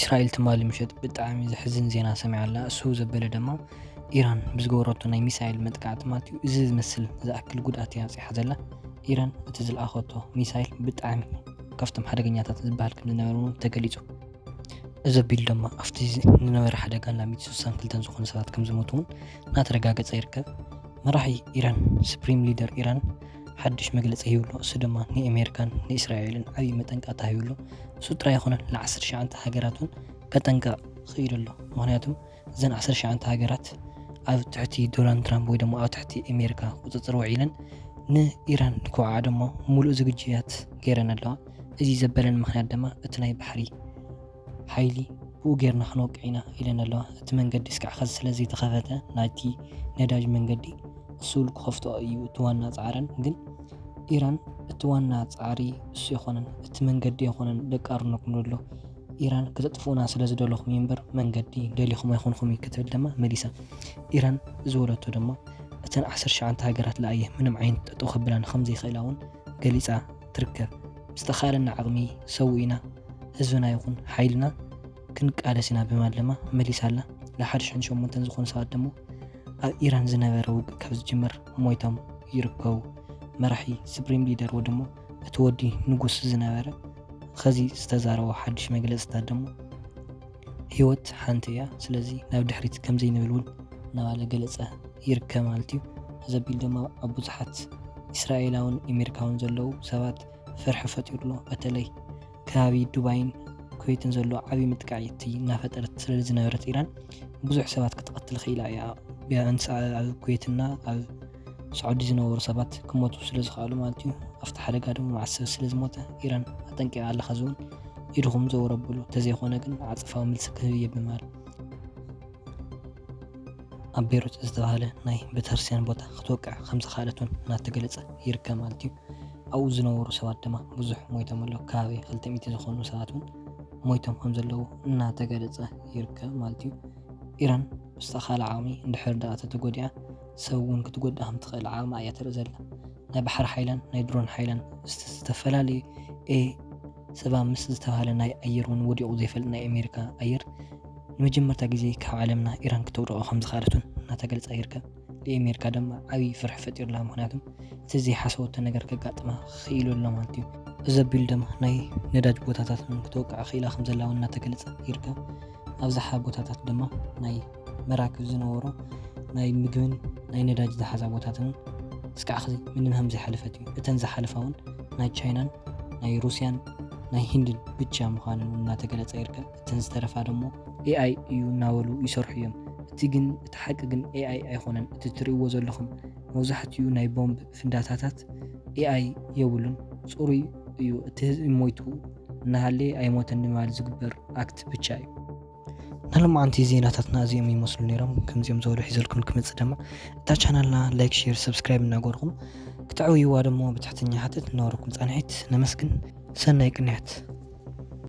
እስራኤል ትማሊ ምሸት ብጣዕሚ ዘሕዝን ዜና ሰሚዓ ኣላ። እሱ ዘበለ ድማ ኢራን ብዝገበረቶ ናይ ሚሳይል መጥቃዕቲ ማለት እዩ፣ እዚ ዝመስል ዝኣክል ጉድኣት እያ ኣብፂሓ ዘላ። ኢራን እቲ ዝለኣኸቶ ሚሳይል ብጣዕሚ ካብቶም ሓደገኛታት ዝበሃል ከም ዝነበረ እውን ተገሊፁ። እዚ ኣቢሉ ድማ ኣብቲ ዝነበረ ሓደጋ ላሚት ስሳን ክልተን ዝኾኑ ሰባት ከም ዝሞቱ እውን እናተረጋገፀ ይርከብ። መራሒ ኢራን፣ ስፕሪም ሊደር ኢራን ሓድሽ መግለፂ ሂብሎ። እሱ ድማ ንኣሜሪካን ንእስራኤልን ዓብዪ መጠንቀቕታ ሂብሎ። እሱ ጥራይ ኣይኮነን፣ ለ19 ሃገራት እውን ከጠንቀቕ ክኢሉ ኣሎ። ምክንያቱም እዘን 19 ሃገራት ኣብ ትሕቲ ዶናልድ ትራምፕ ወይ ድማ ኣብ ትሕቲ ኣሜሪካ ቁፅፅር ውዒለን ንኢራን ንክውዓኣ ድማ ሙሉእ ዝግጅያት ገይረን ኣለዋ። እዚ ዘበለን ምክንያት ድማ እቲ ናይ ባሕሪ ሓይሊ ብኡ ጌርና ክንወቅዕ ኢና ኢለን ኣለዋ። እቲ መንገዲ እስካዕ ኸዚ ስለ ዘይተኸፈተ ናይቲ ነዳጅ መንገዲ እሱ ክኸፍቶ እዩ እቲ ዋና ፃዕረን። ግን ኢራን እቲ ዋና ፃዕሪ እሱ የኾነን፣ እቲ መንገዲ የኾነን ደቃርነኩም ዘሎ ኢራን ክተጥፍኡና ስለ ዝደለኹም እዩ እምበር መንገዲ ደሊኹም ኣይኾንኹም እዩ ክትብል ድማ መሊሳ። ኢራን ዝበለቶ ድማ እተን 19 ሃገራት ለኣየ ምንም ዓይነት ጠጠው ከብላን ከም ዘይኽእላ እውን ገሊፃ ትርከብ። ብዝተኻለና ዓቕሚ ሰዊእና ህዝብና ይኹን ሓይልና ክንቃለስ ኢና ብማል ድማ መሊሳ ኣላ። ለ1,008 ዝኾኑ ሰባት ደግሞ ኣብ ኢራን ዝነበረ ውግእ ካብ ዝጅመር ሞይቶም ይርከቡ። መራሒ ስፕሪም ሊደር ወይ ደሞ እቲ ወዲ ንጉስ ዝነበረ ኸዚ ዝተዛረቦ ሓድሽ መግለፅታት ደሞ ህይወት ሓንቲ እያ፣ ስለዚ ናብ ድሕሪት ከምዘይንብል እውን እናባለ ገለፀ ይርከብ ማለት እዩ። እዚ ኣቢሉ ድማ ኣብ ብዙሓት እስራኤላውን ኣሜሪካውን ዘለዉ ሰባት ፍርሒ ፈጢሩ ኣሎ። በተለይ ከባቢ ዱባይን ኩዌትን ዘሎ ዓብዪ መጥቃዕቲ እናፈጠረት ስለ ዝነበረት ኢራን ብዙሕ ሰባት ክትቐትል ክኢላ እያ። ቢያንስ ኣብ ኩዌትና ኣብ ሳዑዲ ዝነበሩ ሰባት ክሞቱ ስለ ዝኸኣሉ ማለት እዩ። ኣብቲ ሓደጋ ድማ መዓት ሰብ ስለ ዝሞተ ኢራን ኣጠንቂቓ ኣላ። ኸዚ እውን ኢድኹም ዘወር ኣብሉ፣ ተዘይኮነ ግን ዓጸፋዊ መልሲ ክህብ እየ ብምባል ኣብ ቤይሩት ዝተባህለ ናይ ቤተክርስትያን ቦታ ክትወቅዕ ከም ዝኸኣለት እውን እናተገለጸ ይርከብ ማለት እዩ። ኣብኡ ዝነበሩ ሰባት ድማ ብዙሕ ሞይቶም ኣለዉ። ከባቢ ክልተ ሚእቲ ዝኾኑ ሰባት እውን ሞይቶም ከም ዘለዉ እናተገለጸ ይርከብ ማለት እዩ። ኢራን ብዝተኻለ ዓቕሚ እንድሕር ደኣ ተተጎዲኣ ሰብ እውን ክትጎድእ ከም ትኽእል ዓቕማ እያ ተርኢ ዘላ። ናይ ባሕሪ ሓይላን ናይ ድሮን ሓይላን ዝተ-፣ ዝተፈላለዩ ኤ ሰባ ምስ ዝተባህለ ናይ ኣየር እውን ወዲቑ ዘይፈልጥ ናይ ኣሜሪካ ኣየር ንመጀመርታ ግዜ ካብ ዓለምና ኢራን ክተውድቖ ከም ዝኽኣለት እውን እናተገልጸ ይርከብ። ንኣሜሪካ ድማ ዓብዪ ፍርሒ ፈጢሩላ። ምኽንያቱም እቲ ዘይሓሰበቶ ነገር ከጋጥማ ክኢሉ ኣሎ ማለት እዩ። እዚ ኣቢሉ ድማ ናይ ነዳጅ ቦታታት እውን ክትወቅዕ ክኢላ ከም ዘላ እውን እናተገለጸ ይርከብ። ኣብዝሓ ቦታታት ድማ ናይ መራክብ ዝነበሮ ናይ ምግብን ናይ ነዳጅ ዝሓዛ ቦታትን እስካዕ ኸዚ ምንም ከም ዘይሓለፈት እዩ። እተን ዝሓለፋ እውን ናይ ቻይናን ናይ ሩስያን ናይ ህንድን ብቻ ምዃነን እናተገለጸ ይርከብ። እተን ዝተረፋ ደሞ ኤኣይ እዩ እናበሉ ይሰርሑ እዮም። እቲ ግን፣ እቲ ሓቂ ግን ኤኣይ ኣይኾነን። እቲ ትርእይዎ ዘለኹም መብዛሕትኡ ናይ ቦምብ ፍንዳታታት ኤኣይ የብሉን። ጽሩይ እዩ። እቲ ህዝቢ ሞይቱ እናሃለየ ኣይሞተን ንምባል ዝግበር ኣክት ብቻ እዩ። ናይ ሎማዓንቲ ዜናታትና እዚኦም ይመስሉ ነይሮም። ከምዚኦም ዝበሉ ሒዘልኩም ክመጽእ ድማ እታ ቻናልና ላይክ፣ ሼር፣ ሰብስክራይብ እናገርኩም ክትዕውይዋ ደሞ ብትሕትና ሓትት። እናወረኩም ጻንሒት ነመስግን። ሰናይ ቅንያት።